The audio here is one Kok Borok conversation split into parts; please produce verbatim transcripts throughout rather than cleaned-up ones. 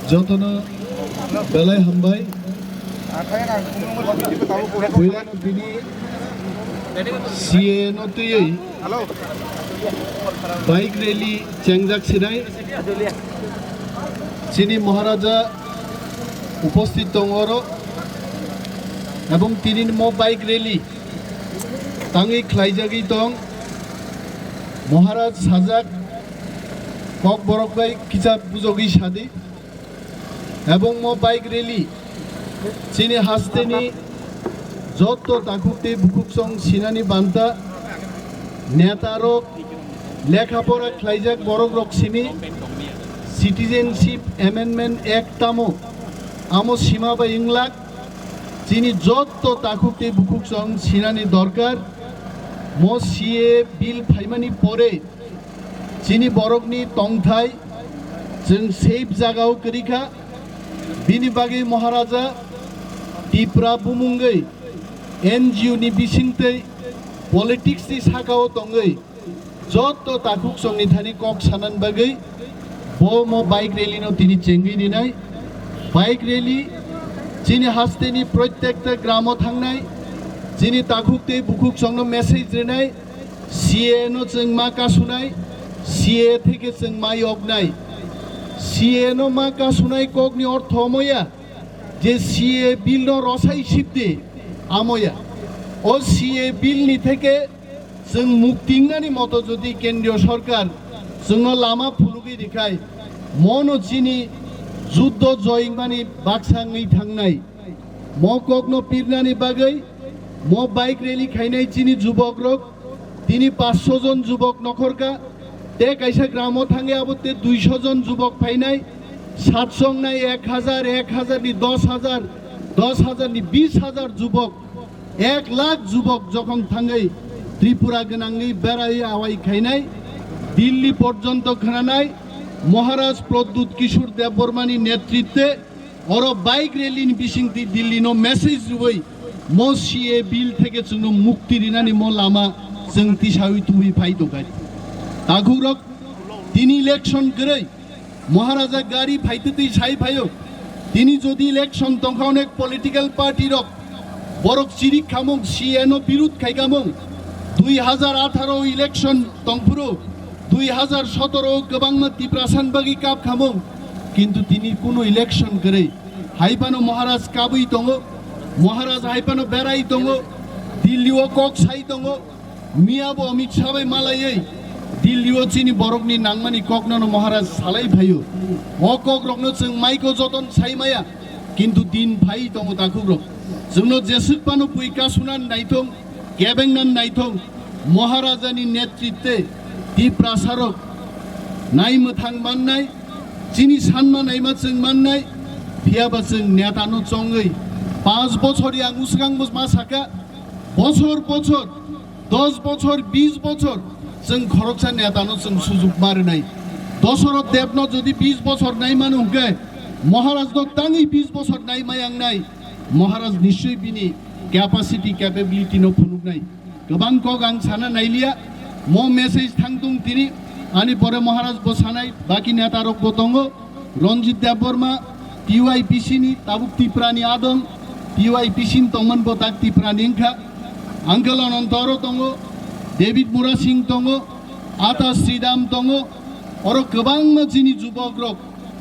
Jotono belai hambai. Puilano tini C A no twiwi bike rally chengjak sinai. Chini Maharaja uposthit tong oro. Ebong tini mo bike rally tangwi khlaijagwi tong. Maharaj sajak, Kokborok bai kisa bujogwi sadi. Ebong mo bike rally chini hasteni jotto takhuk tei bukhuksong sinani banta, netarok, lekha pora khlaijak borokrok simi, Citizenship Amendment Act tamo, amo sima bai wnglak. Chini jotto takhuk tei bukhuksong sinani dorkar. Mo C A bill phaimani pore chini borokni tongthai chwng safe jagao kwrwi kha. Bini bagwi Maharaja Tipra bumungwi N G O ni bisingtwi politics ni sakao tongwi jotto takhuksongni thani kok sanani bagwi bo mo bike rally no tini chengwi rinai. Bike rally chini hasteni protekta gramo thangnai, chini takhuk tei bukhuksongno message rinai, C A no chwng ma kasunai, C A theke chwng ma yoknai. C A no ma kasunai kokni ortho omoya je C A bill no rosai sibdi, amoya. O C A bill ni theke chwng mukti wngnani moto jodi kendriyo sorkar chwngno lama phulugwi rikhai, mono chini juddo joy wngmani baksa wngwi thangnai. Mo kokno pirnani bagwi mo bike rally khainai chini jubokrok, tini paanch sho jon jubok nokhorkha, te kaisa gramo thangwi abo te dui sho jon jubok phainai, sat sho wngnai ek hajar, ek hajar ni dos hajar, dos hajar ni bis hajar jubok. Ek lakh jubok jokhon thangwi Tripura gwnangwi berai awai khainai, Delhi porjonto khwnanai, Maharaj Pradyut Kishore Debbarmani netritwe oro bike rally ni bisingtwi Delhi no message rwui mo C A bill theke chwngno mukti rinani mo lama chwng tisawi tuwi phai tongkha. Takhukrok, tini election kwrwi, Maharaja gari phaitwi twi sai phaio. Tini jodi election tongkha, onek political party rok borok chirik khamung, C A no birud khai khamung. Dui hajar atharo election tongphuru, dui hajar sotoro kwbangma Tiprasan bagwi kap khamung. Kintu tini kunu election kwrwi. Haibano Maharaj kabwi tongo, Maharaj haibano berai tongo, Delhi o kok sai tongo. Miya bo Amit Shah bai malaiwi Delhi o chini borokni nangmani kokno no Maharaj salai phaio. O kokrokno chwng maiko joton sai maya, kintu din phai tongo takhukrok. Chwngno jeswk phano bui kasunan naithong, kebengnan naithong, Maharajani netritwe Tiprasarok nai mwthang mannai, chini sanma naima chwng mannai, phiyaba chwng netano chongwi panch bochor yang uskango ma saka, bochor bochor dos bochor, bis bochor chwng khoroksa netano chwng sujuk ma rwnai. Dosoroth Debno jodi bis bochor nai mano hwnkhe, Maharajno tangwi bis bochor nai ma yangnai. Maharaj nischoi bini capacity, capability no phunuknai. Kwbang kok ang sana nailiya, mo message thangtung tini, ani pore Maharaj bo sanai, baki netarok bo tongo. Ranjit Debbarma, T Y P C ni, tabuk Tipra ni adong, T Y P C ni tongmani bo tak Tipra ni wngkha. Uncle Ananta oro tongo, David Murasing tongo, Ata Sridham tongo, oro kwbangma chini jubok rok,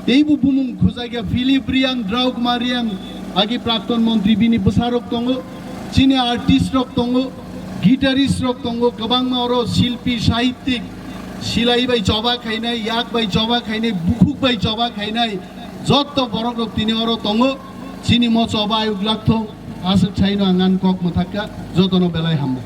teibo bumung khujagya Philip Riang, Draukma Riang, agi prakton montri bini bwsarok tongo, chini artist rok tongo, guitarist rok tongo, kwbangma oro silpi, sahittik, silai bai choba khainai, yak bai choba khainai, bukhuk bai choba khainai, jotto borok rok tini oro tongo. Chini mo choba ayuk lakthok, aswk saino ang ani kok mwthakha, jotono belai hambai.